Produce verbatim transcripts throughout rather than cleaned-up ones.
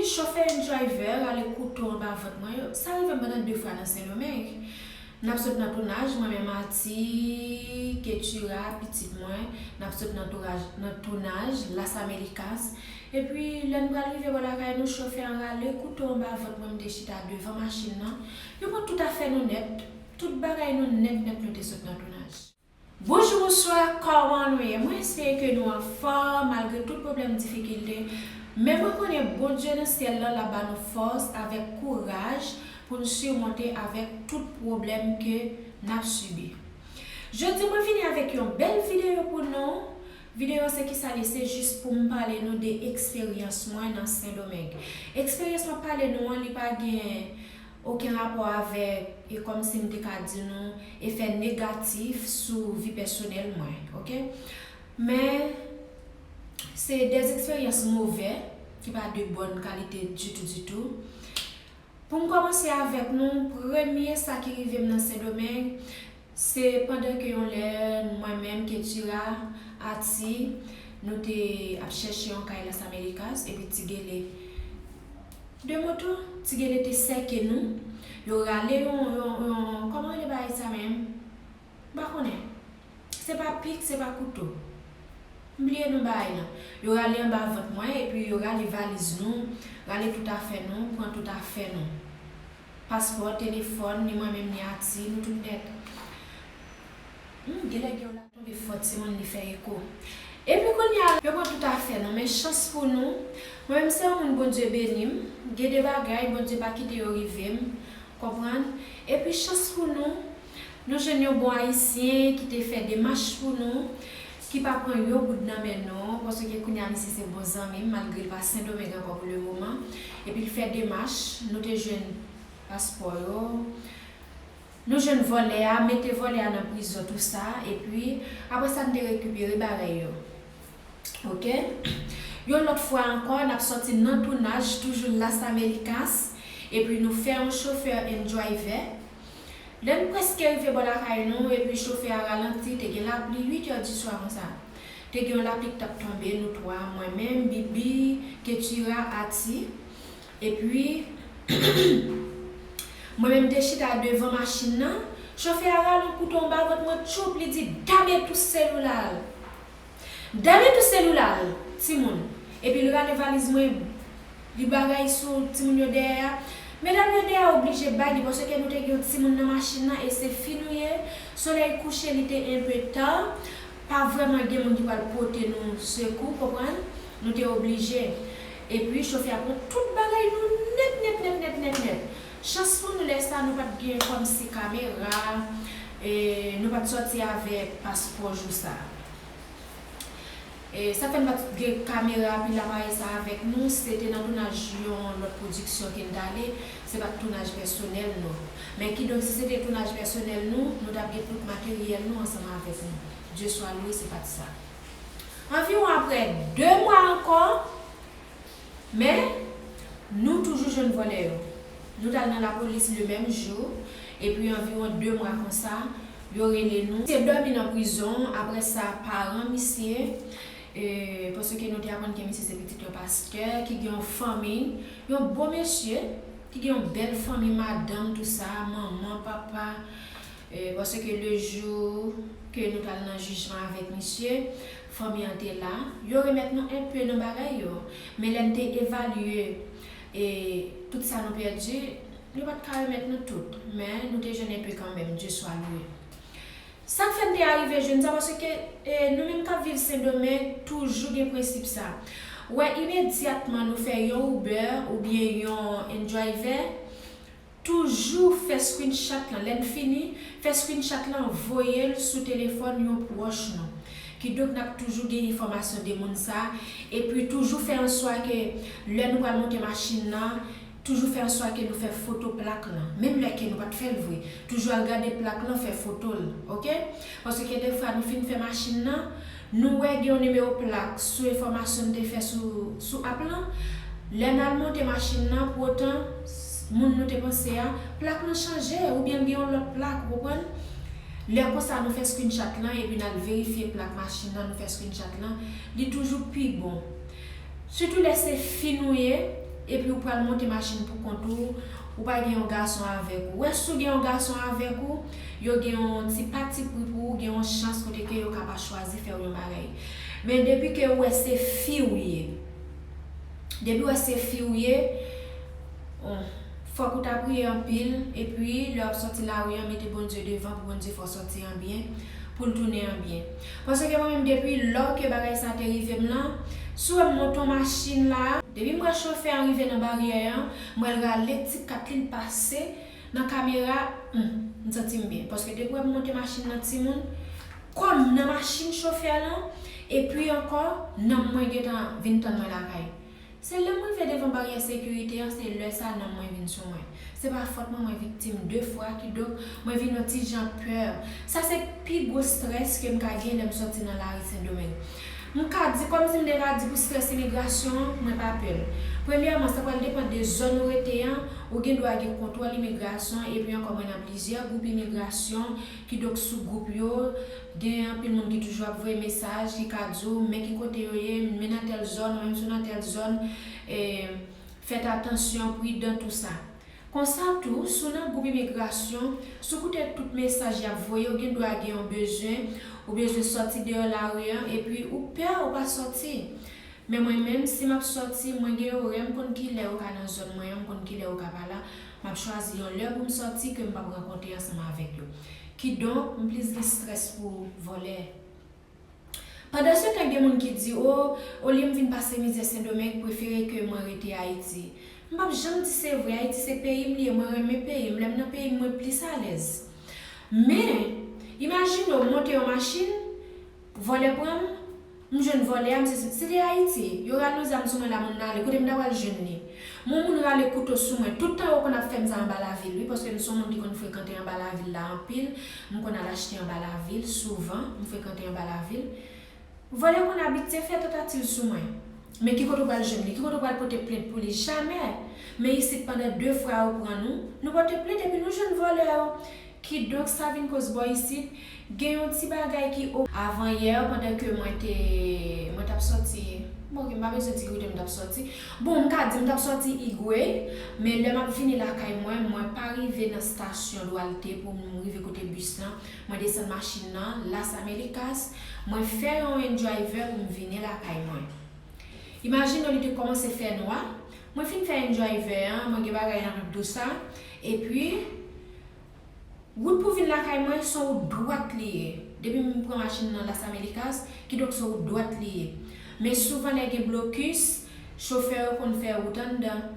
Chofè and driver rale kouto anba vant mwen. Sa rive m pandan de fwa nan Sendomeng. N ap sot nan tounaj, mwen menm, Ati, Ketura, pitit mwen, n ap sot nan tounaj, nan tounaj Las Americas. Epi, lè n pral rive bò lakay nou, chofè an rale kouto anba vant mwen, m te chita devan machin nan. Yo pran tout afè nou nèt. Tout bagay nou nèt nèt, nou te sot nan tounaj. Bonjou, bonswa, kòman nou ye? Mwen espere ke nou anfòm malgre tout pwoblèm, difikilte. Men mwen konnen Bondye nan syèl la, l ap ba nou fòs avèk kouraj pou n simonte avèk tout pwoblèm ke n ap sibi. Jodi mwen vini avèk yon bèl videyo pou nou. Videyo se kisa li, se jis pou m pale nou de eksperyans mwen nan Sendomeng. Eksperyans mwen pale nou an, li pa gen okenn rapò avèk, e kòmsi m te ka di nou, efè negatif sou vi pèsonèl mwen, oke? Men, se de eksperyans move, ki pa de bòn kalite ditou, ditou. Pou m kòmanse avèk nou, premye sa ki rive m nan Sendomeng, se pandan ke yon lè, mwen menm, Ketira, Ati, nou te ap chèche yon kay Las Americas, epi Ti Gele. De moto, Ti Gele te sèke nou. Yo rale yon, yon, yon, kòman rele bagay sa menm? M pa konnen. Se pa pik, se pa kouto. M bliye non bagay lan. Yo rale anba vant mwen, epi yo rale valiz nou, rale tout afè nou, pran tout afè nou. Paspò, telefòn, ni mwen menm, ni Ati, nou tout nèt. Hmm, genlè gen yon la tonbe fò, timoun, li fè eko. Epi kounye a, yo pran tout afè nou, men chans pou nou, mwen menm se yon moun Bondye beni m, gen de bagay, Bondye pa kite yo rive m, konprann? Epi chans pou nou, nou jwenn yon bon Ayisyen ki te fè demach pou nou, ki pa pran yon goud nan men nou, paske kounye a misye se bon zanmi m, malgre l pa Sendomeng ankò pou le moman. Epi l fè demach, nou te jwenn paspò yo. Nou jwenn vòlè a, mete vòlè a nan prizon, tou sa, epi apre sa, n te rekipere bagay yo. Oke? Yon lòt fwa ankò, n ap sòti nan tounaj, toujou Las Americas, epi nou fè yon chofè and driver. Lè n prèske rive bò lakay nou, epi chofè a ralanti, te gen lapli, uit è di swa konsa. Te gen yon lapli k t ap tonbe, nou twa, mwen menm, Bibi, Ketira, Ati. Epi, mwen menm te chita devan machin nan, chofè a rale yon kouto anba vant mwen, tchoup, li di, "Dame tou selula l! Dame tou selula l, timoun!" Epi l rale valiz mwen, li bagay sou timoun yo dèyè a. Medam yo dèyè a oblije bay li, paske nou te gen yon timoun nan machin nan, e se fi nou ye. Solèy kouche, li te enpe ta. Pa vrèman gen moun ki pral pote nou sekou, konprann? Nou te oblije. Epi chofè a pran tout bagay nou nèt, nèt, nèt, nèt, nèt, nèt. Chans pou nou lè sa, nou pa t gen kòmsi kamera, e nou pa t sòti avèk paspò jou sa. E sa fè n pa t gen kamera, pil aparèy sa avèk nou, se te nan tounaj yon lòt pwodiksyon ke n t ale, se pa t tounaj pèsonèl nou. Men kidonk, si se te tounaj pèsonèl nou, nou t ap gen tout materyèl nou ansanm avèk nou. Dye swa lwe, se pa t sa. Anviwon apre de mwa ankò, men, nou toujou jwenn vòlè yo. Nou t al nan lapolis le menm jou, epi anviwon de mwa konsa, yo rele nou. Misye dòmi nan prizon, apre sa, paran misye, e, paske nou te aprann ke misye se pitit yon pastè, ki gen yon fanmi, yon bon mesye, ki gen yon bèl fanmi, madanm, tou sa, manman, papa, e, paske le jou ke nou t al nan jijman avèk misye, fanmi an te la. Yo remèt nou enpe nan bagay yo. Men lè n te evalye, e, tout sa nou pèdi, yo pa t ka remèt nou tout. Men nou te jwenn enpe kanmenm, Dye swa lwe. Sa k fè n te arive jwenn sa, paske, e, nou menm k ap viv Sendomeng, toujou gen prensip sa. Ou wè, imedyatman nou fè yon Uber oubyen yon N-Driver, toujou fè screenshot lan. Lè n fini, fè screenshot lan, voye l sou telefòn yon pwòch nou. Kidonk, n ap toujou gen enfòmasyon de moun sa, epi toujou fè an swa ke lè nou pral monte machin nan, toujou fè an swa ke nou fè foto plak lan. Menm lè ke nou pa t fè l vre, toujou al gade plak lan, fè foto l, oke? Paske dèfwa nou fin fè machin nan, nou wè gen yon nimewo plak sou enfòmasyon n te fè sou, sou app lan. Lè n al monte machin nan, poutan, moun nou te panse a, plak lan chanje, oubyen l gen yon lòt plak, ou konprann? Lè konsa, nou fè screenshot lan, epi n al verifye plak machin nan, nou fè screenshot lan, li toujou pi bon. Sitou lè se fi nou ye, epi ou pral monte machin pou kont ou, ou pa gen yon gason avèk ou. Wè, si w gen yon gason avèk ou, yo gen yon ti patipri pou ou, gen yon chans kote ke yo ka pa chwazi fè w yon bagay. Men depi ke ou wè se fi w ye, depi w wè se fi w ye, bon, fòk ou ta priye anpil, epi lè w ap sòti lari an, mete Bondye devan pou Bondye fè w sòti an byen, pou l tounen an byen. Paske mwen menm, depi lò ke bagay sa te rive m lan, si w wè m monte yon machin la, depi m wè chofè an rive nan baryè an, m wè l rale ti kat li, l pase nan kamera, hmm, m santi m byen. Paske depi w wè m monte machin nan, timoun, kòm nan machin chofè lan, epi ankò, nanm mwen gentan vin tann mwen lakay. Se lè m rive devan baryè sekirite an, se lè sa nanm mwen vin sou mwen. Se pa fòt mwen, mwen viktim de fwa, kidonk mwen vin yon ti jan pè. Sa se pi gwo strès ke m ka gen lè m sòti nan lari Sendomeng. M ka di, kòmsi m te ka di pou strès imigrasyon an, mwen pa pè l. Premyèman, sa pral depann de zòn ou rete an, ou gen dwa gen kontwòl imigrasyon, epi ankò mwen nan plizyè gwoup imigrasyon, kidonk sou gwoup yo, gen anpil moun ki toujou ap voye mesaj, ki ka di w, men ki kote yo ye, men nan tèl zòn, ou menm si w nan tèl zòn, e, fèt atansyon, pridan, tou sa. Konsa tou, si w nan gwoup imigrasyon, si w koute tout mesaj y ap voye, ou gen dwa gen yon bezwen, ou bezwen sòti deyò lari an, epi ou pè, ou pa sòti. Men mwen menm, si m ap sòti, mwen gen orè, m konn ki lè yo ka nan zòn mwen an, m konn ki lè yo ka pa la, m ap chwazi yon lè pou m sòti ke m p ap rankontre ansanm avèk yo. Kidonk, m plis gen strès pou vòlè. Pandansetan, gen moun ki di, o, olye m vin pase mizè Sendomeng, prefere ke mwen rete Ayiti. M p ap janm di se vre, Ayiti se peyi m li ye, mwen renmen peyi m, lè m nan peyi m, mwen plis alèz. Men, imajine w monte yon machin, vòlè pran m, m jwenn vòlè a, m se, se te Ayiti, yo ral yon zam sou mwen la, moun nan ale, kote m ta pral jwenn li? Yon moun rale kouto sou mwen, tout tan yo konn ap fè m sa anba lavil, wi, paske m se yon moun ki konn frekante anba lavil la anpil, m konn al achte anba lavil, souvan, m frekante anba lavil. Vòlè konn abitye fè tantativ sou mwen. Men ki kote w pral jwenn li? Ki kote w pral pote plent pou li? Jamè! Men isit, pandan de fwa yo pran nou, nou pote plent epi nou jwenn vòlè yo. Kidonk, sa vin koz bò isit, gen yon ti bagay ki o-, avan yè, pandan ke mwen te, mwen t ap sòti, bon, ok, m pa bezwen di ki kote m t ap sòti. Bon, m ka di m t ap sòti Higüey, men lè m ap vini lakay mwen, mwen pa rive nan stasyon Duarte pou m rive kote bis lan. Mwen desann machin nan, Las Américas, mwen fè yon endriver pou m vini lakay mwen. Imajine w, li te kòmanse fè nwa, mwen fin fè endriver an, mwen gen bagay nan do sa, epi wout pou vin lakay mwen, se yon wout dwat li ye. Depi m pran machin nan Las Américas, kidonk se yon wout dwat li ye. Men souvan lè gen blokis, chofè yo konn fè wout anndan.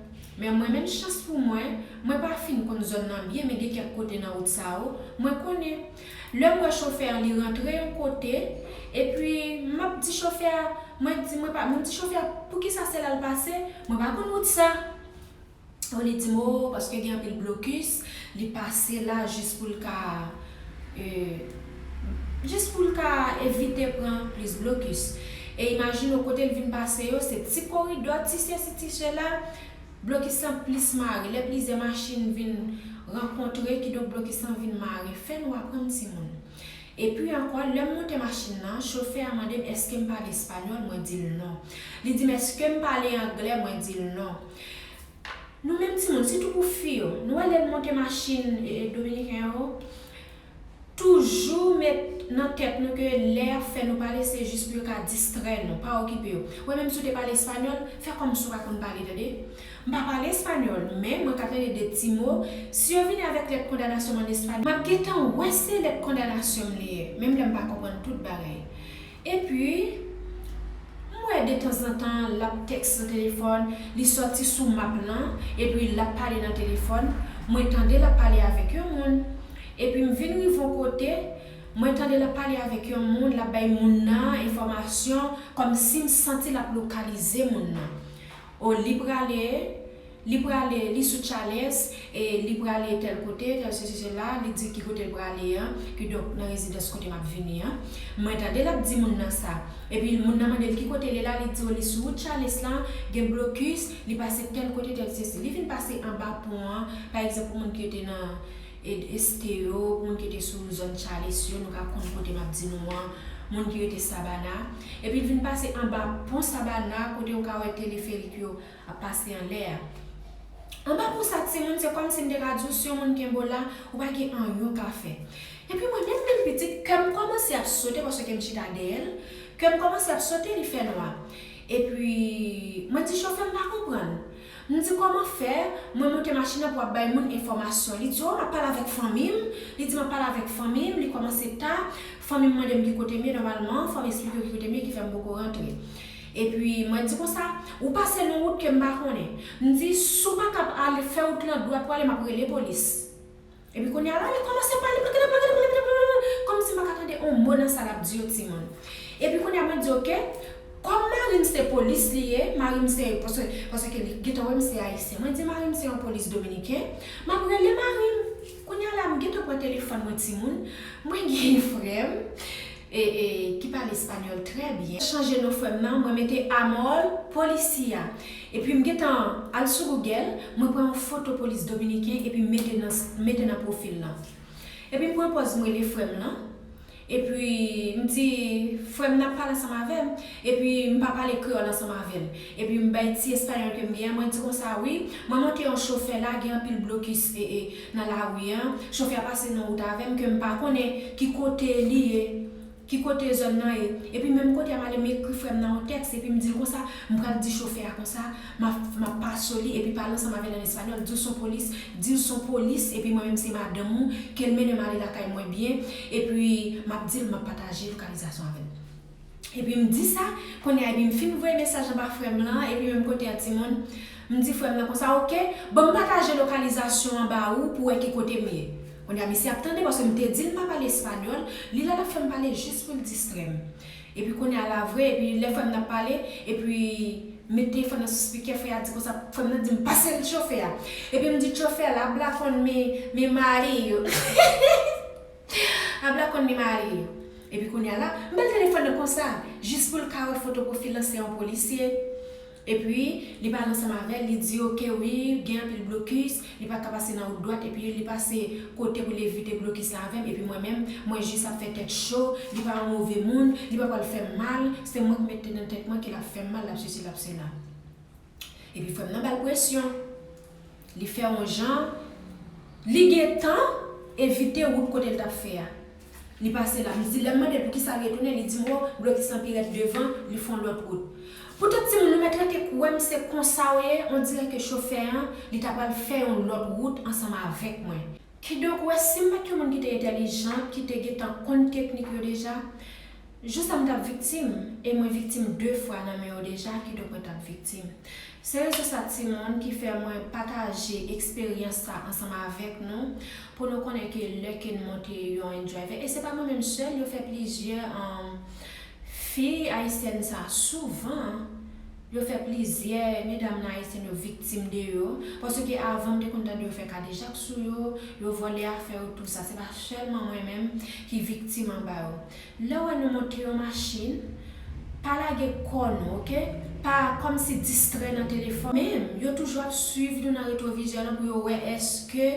Men mwen menm, chans pou mwen, mwen pa fin konn zòn nan byen, men gen kèk kote nan wout sa yo, mwen konnen. Lè m wè chofè an, li rantre yon kote, epi m ap di chofè a, mwen di, mwen pa, mwen di chofè a, poukisa se la l pase? Mwen pa konn wout sa. O, li di m, o, paske gen anpil blokis, li pase la jis pou l ka, e, jis pou l ka evite pran plis blokis. E imajine w, kote l vin pase yo, se ti koridò, ti sesi, ti sela, blokis lan plis mare. Lè plizyè machin vin rankontre, kidonk blokis lan vin mare. Fè nwa pran m, timoun. Epi ankò, lè m monte machin nan, chofè a mande m èske m pale espanyòl, mwen di l non. Li di m èske m pale anglè, mwen di l non. Nou menm timoun, sitou pou fi yo, nou wè lè n monte machin, e, e, dominiken yo, toujou met nan tèt nou ke lè y ap fè nou pale, se jis pou yo ka distrè nou, pa okipe yo. Wè, menm si w te pale espanyòl, fè kòmsi w pa konn pale, tande. M pa pale espanyòl, men mwen ka tande de ti mo. Si yo vini avèk lèt kondanasyon m an espanyòl, m ap gentan wè se lèt kondanasyon m li ye, menm lè m pa konprann tout bagay. Epi, m wè detanzantan l ap tèks nan telefòn, li sòti sou map lan, epi l ap pale nan telefòn. Mwen tande l ap pale avèk yon moun. Epi m vin rive yon kote, mwen tande l ap pale avèk yon moun, l ap bay moun nan enfòmasyon, kòmsi m santi l ap lokalize moun nan. O, li prale, li prale, li sou Chales, e li prale tèl kote, tèl sesi, sela, li di ki kote l prale an, kidonk nan rezidans kote m ap vini an. Mwen tande l ap di moun nan sa. Epi moun nan mande l ki kote l ye la, li di, o, li sou wout Chales lan, gen blokis, li pase tèl kote, tèl sesi. Li vin pase anba pon an, pa egzanp, pou moun ki rete nan e, Estero, pou moun ki rete sou zòn Chales yo, nou ka konn kote m ap di nou an, moun ki rete Sabana, epi l vin pase anba pon Sabana kote ou ka wè teleferik yo ap pase anlè a. Anba pon sa, timoun, se kòmsi m te ka di w, si yon moun kenbe w la, ou pa gen anyen w ka fè. Epi mwen menm, menm pitit, kè m kòmanse ap sote paske m chita dèyè l, kè m kòmanse ap sote, li fè nwa. Epi mwen di chofè m pa konprann. M di kòman fè, mwen monte machin nan pou ap bay moun enfòmasyon. Li di, o, m ap pale avèk fanmi m. Li di m ap pale avèk fanmi m, li kòmanse ta. Fanmi m mande m ki kote m ye, nòmalman, fò m eksplike yo ki kote m ye, ki fè m poko rantre. Epi mwen di konsa, ou pase nan wout ke m pa konnen. M di, si w pa ka al fè wout lan dwat pou ale, m ap rele polis. Epi kounye a la, li kòmanse pale, kòmsi m pa ka tande yon mo nan sa l ap di yo, timoun. Epi kounye a, mwen di, oke, kòm mari m se polis li ye, mari m se, paske, paske li gentan wè m se ayisyen. Mwen di, mari m se yon polis dominiken, m ap rele mari m. Kounye a la, m gentan pran telefòn mwen, timoun, mwen gen frè m, e, e, ki pale espanyòl trè byen. Chanje non frè m nan, mwen mete Amor Policía. Epi m gentan al sou Google, mwen pran yon foto polis dominiken epi m mete nan, mete nan pwofil lan. Epi m pran pòz m rele frè m lan. Epi m di, frè m nan ap pale ansanm avè m. Epi m pa pale kreyòl ansanm avè l. Epi m bay ti espanyòl ke m gen an, mwen di konsa, wi, mwen monte yon chofè la, gen anpil blokis, e, e, nan lari an. Chofè a pase nan wout avè m ke m pa konnen ki kote li ye. Ki kote zòn nan ye. Epi menm kote a, m ale m ekri frè m nan yon tèks, epi m di l konsa, m pral di chofè a konsa, m ap, m ap pase w li, epi pale ansanm avè l an espanyòl, di l se yon polis, di l se yon polis, epi mwen menm se madanm ou, ke l mennen m ale lakay mwen byen, epi m ap di l, m ap pataje lokalizasyon avè l. Epi m di sa, kounye a, epi m fin voye mesaj anba frè m lan, epi menm kote a, timoun, m di frè m lan konsa, oke, ban m pataje lokalizasyon an ba ou pou wè ki kote m ye. Kounye a, misye ap tande, paske m te di l m pa pale espanyòl, li la l ap fè m pale jis pou l distrè m. Epi kounye a la vre, epi lè frè m nan ap pale, epi m met telefòn nan sou spikè, frè a di konsa, frè m nan di m pase l chofè a. Epi m di chofè a, habla con mi, mi marido. Habla con mi marido. Epi kounye a la, m ba l telefòn nan konsa, jis pou l ka wè foto pwofil lan, se yon polisye. Epi, li pale ansanm avè l, li di, oke, wi, gen anpil blokis, li pa ka pase nan wout dwat, epi li pase kote pou l evite blokis la avè m, epi mwen menm, mwen jis ap fè tèt cho, li pa yon move moun, li pa pral fè m mal, se mwen k mete nan tèt mwen ke l ap fè m mal, l ap sesi, l ap sela. Epi frè m nan ba l presyon. Li fè yon jan, li gentan evite wout kote l t ap fè a. Li pase la. M di, lè m mande l poukisa l retounen, li di m, o, blokis lan pi rèd devan, li fè yon lòt wout. Poutan timoun, nou mèt rete kwè m se konsa w ye, on dirè ke chofè an, li ta pral fè yon lòt wout ansanm avèk mwen. Kidonk, ou wè, si m pa t yon moun ki te entèlijan, ki te gentan konn teknik yo deja, jou sa m t ap viktim, e mwen viktim de fwa nan men yo deja, kidonk mwen t ap viktim. Se rezon sa, timoun, ki fè mwen pataje eksperyans sa ansanm avèk nou, pou nou konnen ke lè ke n monte yon Enjoy Vè, e se pa mwen menm sèl, yo fè plizyè, um, fi ayisyèn sa souvan, yo fè plizyè medam nan ayisyèn yo viktim de yo, paske avan m te konn tande yo fè kadejak sou yo, yo vòlè afè yo, tou sa. Se pa sèlman mwen menm ki viktim anba yo. Lè w wè nou monte yon machin, pa lage kò nou, oke? Pa kòmsi distrè nan telefòn. Men, yo toujou ap swiv nou nan retwovizè lan pou yo wè èske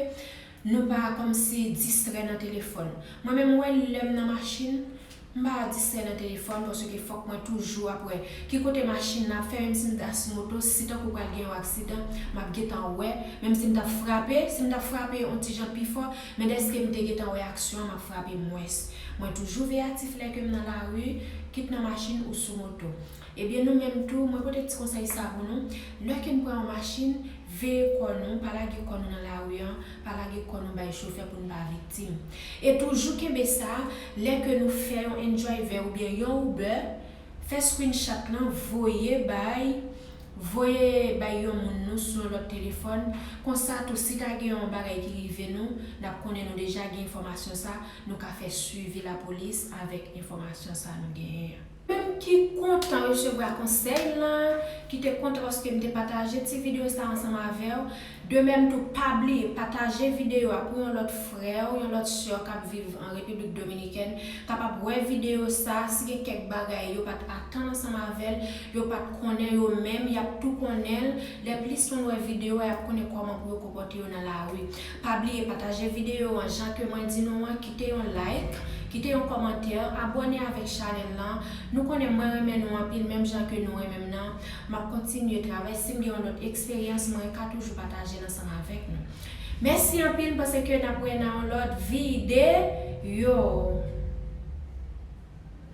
nou pa kòmsi distrè nan telefòn. Mwen menm, w wè, lè m nan machin, m pa distrè nan telefòn, paske fòk mwen toujou ap wè ki kote machin nan ap fè, menm si m ta sou moto, si tankou pral gen yon aksidan, m ap gentan wè, menm si m t ap frape, si m t ap frape yon ti jan pi fò, men dèske m te gentan wè aksyon an, m ap frape mwens. Mwen toujou veyatif lè ke m nan lari, kit nan machin ou sou moto. Ebyen, nou menm tou, mwen pote ti konsèy sa pou nou. Lè ke n pran yon machin, veye kò nou, pa lage kò nou nan lari an, pa lage kò nou bay chofè pou n pa viktim. E toujou kenbe sa, lè ke nou fè yon Enjoy Vè oubyen yon Uber, fè screenshot lan, voye bay, voye bay yon moun nou sou yon lòt telefòn. Konsa tou, si ta gen yon bagay ki rive nou, n ap konnen nou deja gen enfòmasyon sa, nou ka fè swivi lapolis avèk enfòmasyon sa nou genyen an. Menm ki kontan resevwa konsèy lan, ki te kontan paske m te pataje ti videyo sa ansanm avè w. De menm tou, pa bliye pataje videyo a pou yon lòt frè w, yon lòt sè w k ap viv an Repiblik Dominikèn, kapab wè videyo sa, si gen kèk bagay yo pa t atann ansanm avè l, yo pa t konnen yo menm, y ap tou konnen l. Lè plis moun wè videyo a, y ap konnen kòman pou yo konpòte yo nan lari. Pa bliye pataje videyo an, jan ke mwen di nou an, kite yon like, Kite yon kòmantè, abòne avèk chanèl lan. Nou konnen mwen renmen nou anpil, menm jan ke nou renmen m nan. M ap kontinye travay. Si m gen yon lòt eksperyans, mwen ka toujou pataje l ansanm avèk nou. Mèsi anpil, m panse ke n ap wè nan yon lòt videyo.